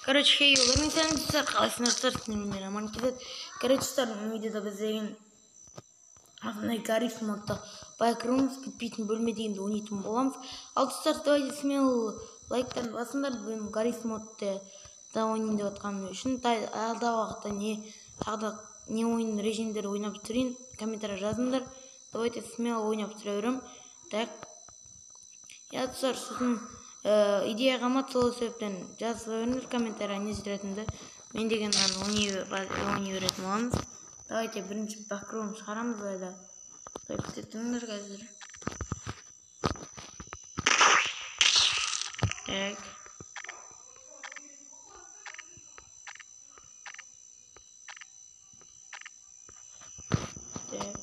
Короче, хей, оларың қалайсыңдар, мен Аман келеді. Короче, достар, видеода біз деген осындай Гаррис модта Backrooms бітпейтін бөлме дегенді ойнайтын боламыз. Ал достар, давайте смело лайктарын басыңдар. Бүгін Гаррис модты да ойнайын деп жатқаным үшін алдағы уақытта не тағы да не ойын режимдер ойнап түсірейін, комментарий жазыңдар. Давайте смело ойнап түсіре беремін. Так. Я достар, сосын идея қалмады, сол себептен жаза беріңдер комментарий, не жүретінді. Мен деген ойнай беретін боламыз. Давайте бірінші бэкрум шығарамыз әлі. Күте тұрыңдар қазір. Так. Так.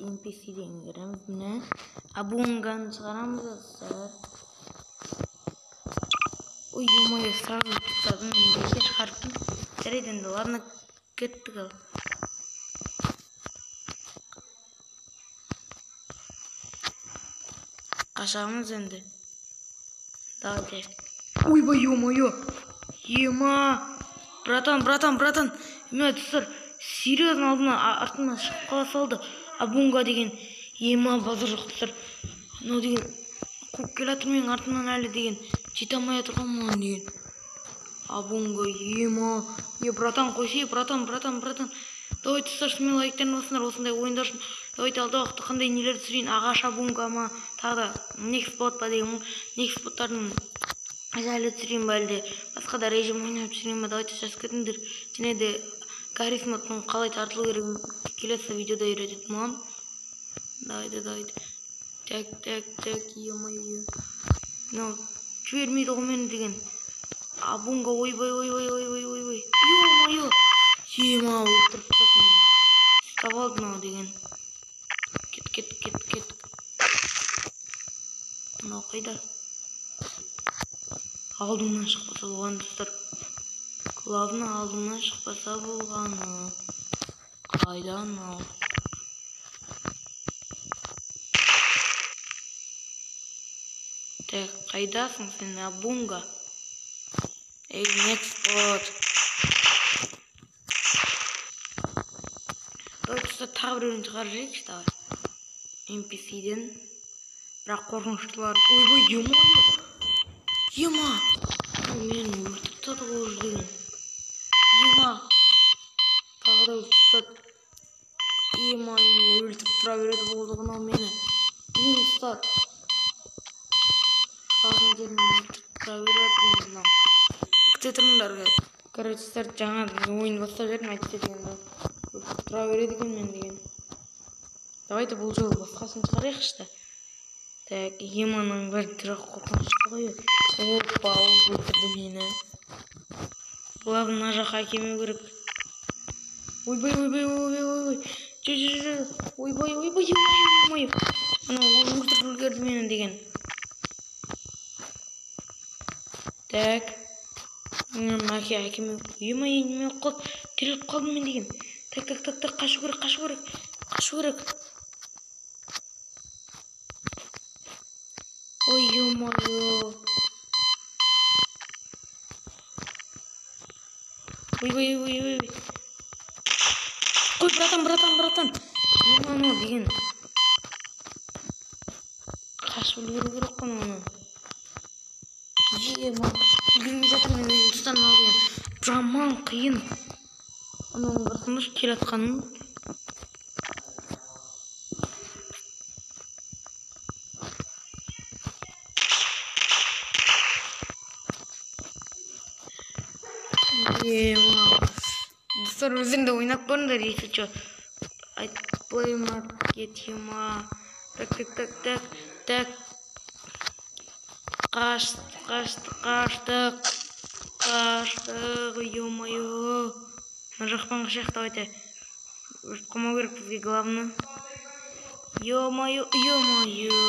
NPC-ден кіреміз, міне. Абунганы шығарамыз, достар. Ой, ё-моё, сразу тұтадым, мен бекер шығарыппын. Жарайды енді, ладно, кеттік ал. Қашамыз енді. Давайте. Ойбай, ё-моё. Ема. Братан, братан, братан. Міне, достар, серьезно алдына, артынан шығып қала салды. Абунга деген. Ема, базар жоқ, достар. Анау деген қуып келе жатыр менің артымнан әлі деген. Жете алмай жатыр ғой маған деген. Абунга, ема. Е, братан, қойсай, братан, братан, братан. Давайте, достар, смело лайктарын басыңдар осындай ойындар үшін. Давайте алдағы уақытта қандай нелер түсірейін, ағаш абунга ма, тағы да next bot па деген, next боттардың жайлы түсірейін ба, әлде басқа да режим ойнап түсірейін ба, давайте жазып кетіңдер. Және де Гаррис модтың қалай тартылу керегін келесі видеода үйрететін боламын. Давайте, давайте. Так, так, так, ё-моё. Мынау жібермейді ғой мені деген. Абунга, ойбай, ойбай, ойбай, ойбай. Ё-моё. Ема, өлтіріп тастады мені. Ұстап алды мынау деген. Кет, кет, кет, кет. Мынау қайда? Алдымнан шықпаса болғаны, достар. Главное, алдымнан шықпаса болғаны. Қайда мынау? Так, қайдасың сен, Абунга? Эй, next bot. Давай, достар, тағы біреуін шығарып жіберейікші, давай. NPC-ден. Бірақ қорқыныштылар. Ойбай, ё-моё. Ема. Мені өлтіріп тастады ғой уже деген. Ема. Тағы да өлтіріп тастады. Ема, енді өлтіріп тұра береді болды ғой мынау мені. Мені ұстады. Бағын жерінен өлтіріп тұра береді енді мынау. Күте тұрыңдар қазір. Короче, достар, жаңа ойын бастап жібердім, әйтсе деген өлтіріп тұра береді екен мен деген. Давайте бұл жолы басқасын шығарайықшы да. Так, Еманың бір түрі қорқынышты ғой. Опа, ол өлтірді мені. Главное, мына жаққа әкелмеу керек. Ойбай, ойбай, ойбай, ойбай. Жо, жо, жо. Ойбай, ойбай, ойбай, ойбай. Анау өлтіріп үлгерді мені деген. Так. Әке, әкеме. Ема, неме болып қалды? Тіріліп қалдым мен деген. Так, так, так, так, қашу керек, қашу керек. Қашу керек. Ой, ё-моё. Ойбай, ойбай, ойбай. Қой, братан, братан, братан. Ема, деген. Қашып үлгеру керек қой мынаны. Ема, үлгермей жатырмын мен, достар, мынау деген. Жаман қиын. Ананың қарасаңдаршы, келе жатқанын. Ема. Достар, өздерің де ойнап көріңдер, если чё. Play market, ема. Так, так, так, так, так. Қаштық, қаштық, қаштық. Қаштық, ё-моё. Мына жақтан қашайық, давайте. Өліп қалмау керек бізге, главное. Ё-моё, ё-моё.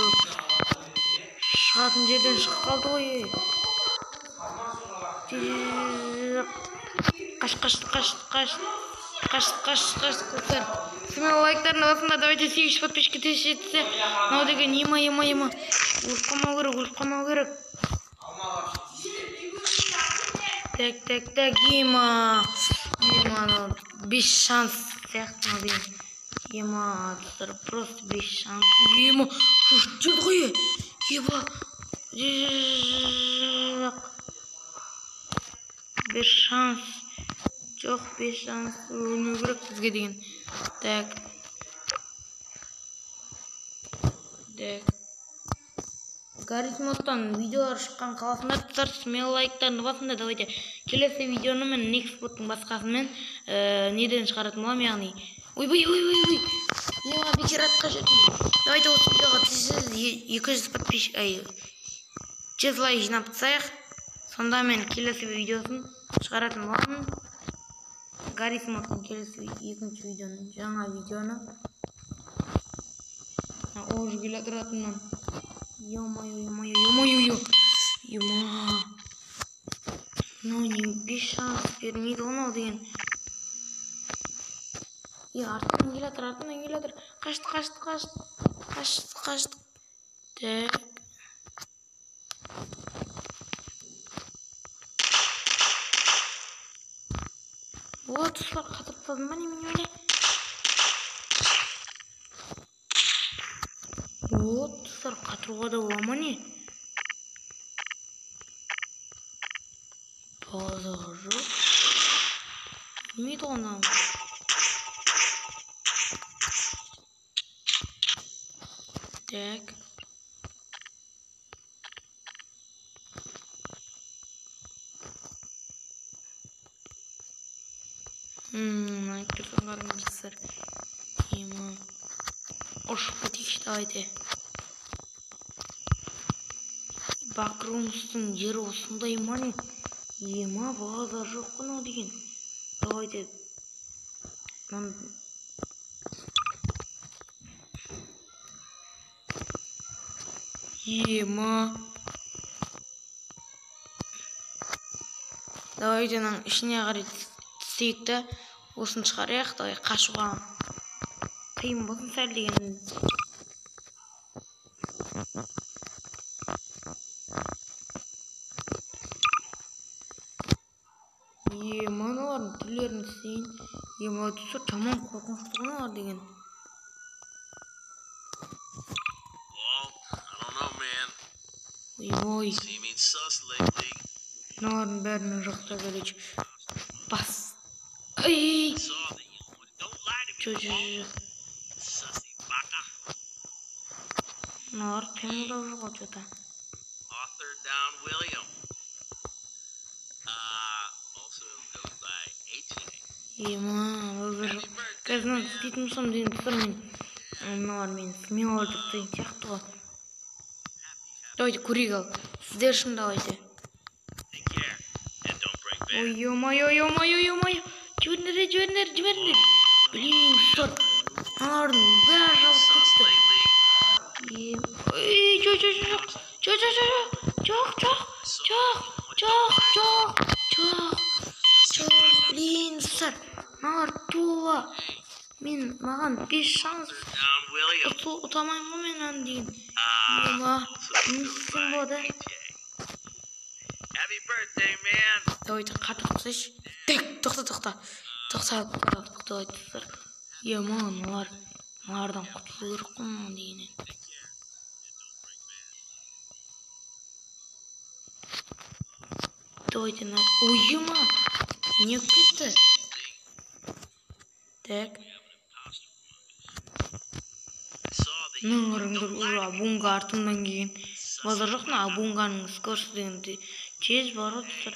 Шығатын жерден шығып қалды ғой. Қаш, қаш, қаш, қаш. Қаш, қаш, қаш, достар. Смело лайктарына басыңдар. Давайте 800 подписчикке тез жетсе. Мынау деген ема, ема, ема. Өліп қалмау керек, өліп қалмау керек. Так, так, так, ема. Ема, анау 5 шанс сияқты мынау деген. Ема, достар, просто 5 шанс. Ема, шошып жүрді ғой. Еба. Жоқ. 5 шанс. Жоқ, 5 шанс өлмеу керек бізге деген. Так. Так. Гаррис модтан видеолар шыққан қаласыңдар, достар, смело лайктарыңды басыңдар. Давайте келесі видеоны мен Next Bot-тың басқасымен, неден шығаратын боламын, яғни. Ойбай, ойбай, ойбай. Ема, бекер атқа жеттім. Давайте осы видеоға тез 200 подписчик, ай, 100 лайк жинап тастайық. Сонда мен келесі видеосын шығаратын боламын. Гаррис модтың келесі екінші видеоны, жаңа видеоны. Уже келе тұратынмын. Ё-моё, ё-моё, ё-моё, ё-ма. Мынау не 5 шанс бермейді ғой мынау деген. Е, артынан келе жатыр, артынан келе жатыр. Қашты, қашты, қашты. Қашты, қашты. Так. О, достар, қатырып тастадым ба немене өле? О, достар, қатыруға да бола ма не? Базар жоқ. Білмейді ғой мынау. Так. Мына телефон қараңыздар. Ема. Ұшып кетейікші, давайте. Бакрумстың жері осындай ма не? Ема, базар жоқ қой мынау деген. Давайте. Ема. Давайте мынаның ішіне қарай түсейік те, осыны шығарайық. Давай қашуға қиын болсын сәл деген. Ема, мыналардың түрлерін істейін. Ема, достар, жаман қорқынышты ғой мыналар деген. Ой-ой. Мыналардың бәрін жоқта, короче. Бас. Ай! Жо, жо, жо, жо. Мыналар қимылдап жүр ғой, чё-то. Ема, базар жоқ. Қазір мынаны істейтін болсам деген, достар, мен мыналар мені смело өлтіріп тастайтын сияқты ғой. Давайте көрейік ал. Сіздер үшін давайте. Ой, ё-моё, ё-моё, ё-моё. Жіберіңдер, жіберіңдер, жіберіңдер. Блин, достар, мыналардың бәрі жабып кетті. Ой, жоқ, жоқ, жоқ, жоқ, жоқ, жоқ, жоқ, жоқ, жоқ, жоқ, жоқ, жоқ, блин, достар, мыналар тула. Мен маған 5 шанс ұтамаймын ғой мен аны деген. Ема, не істесем болады? Давайте қатырып тастайыншы. Так, тоқта, тоқта. Тоқта, тоқта, достар. Ема, мыналардан құтылу керек қой мынау дегеннен. Давайте на... Ой, ема, не болып кетті? Так. Мына қараңдар, уже Абунга артымнан келген. Базар жоқ, мына Абунганың скорості деген тез бар ғой, достар.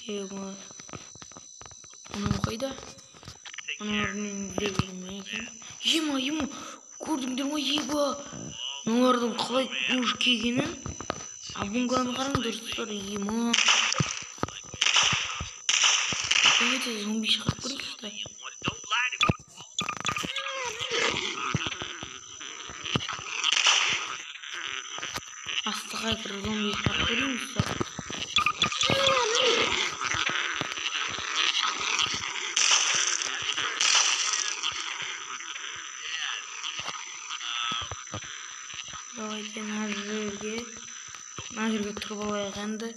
Ема. Анау қайда? Аналар мені іздеп жүр ме екен? Ема, ема, көрдіңдер ма, еба? Мыналардың қалай уже келгенін? Абунганы қараңдар, достар, ема. Давайте зомби шығарып көрейікші, давай. Хакер зомби тауып көрейін, достар. Давайте мына жерге тұрып алайық енді.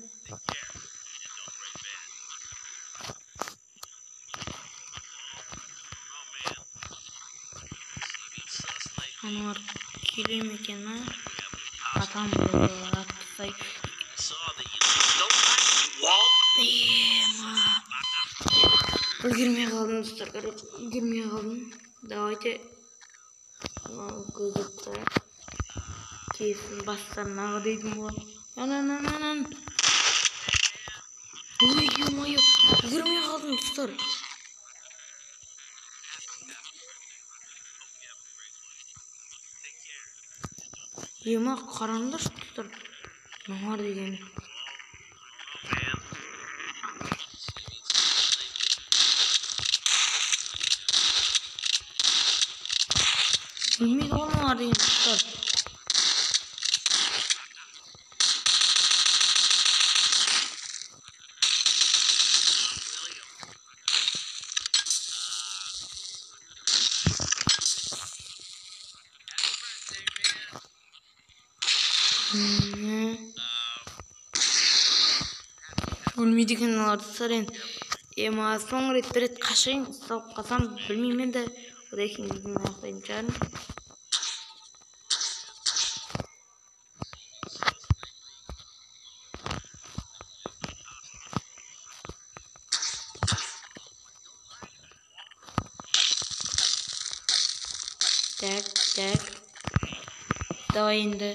Аналар келе ме екен, а? Атам атып тастай. Ема. Үлгермей қалдым, достар, короче, үлгермей қалдым. Давайте мынаны көздеп қояйық. Келсін бастарына дейтін болады. Анан. Ой, ё-моё, үлгермей қалдым, достар. Ема, қараңдаршы, достар. Мыналар деген. Өлмейді ғой мыналар деген, достар. Өлмейді екен мыналар, достар, енді. Ема, соңғы рет бір рет қашайын, ұсталып қалсам, білмеймін енді. Одан кейін видеоны аяқтайтын шығармын. Так, так. Давай енді.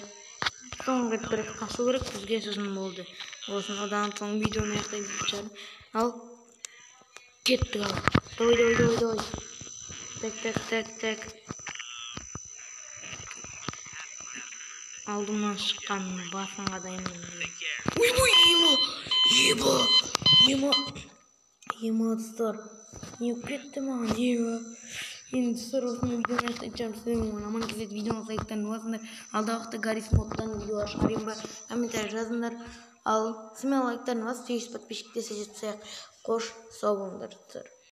Соңғы рет бір рет қашу керек бізге, сосын болды. Осын одан соң видеоны аяқтайтын шығармын. Ал, кеттік ал. Давай, давай, давай, давай. Так, так, так, так. Алдымнан шыққан басын қадаймын. Ойбой, ема, ема, ема, ема, достар. Не болып кетті маған, ема. Енді, достар, осымен видеоны аяқтайтын шығармын. Сіздермен Аман кезет видеоны лайктан басыңдар. Алдағы уақытта Гаррис модтан видеолар шығарайын ба, комментарий жазыңдар. Ал смело лайктарын басып, 800 подписчикке жетсек, қош, сау болыңдар, достар.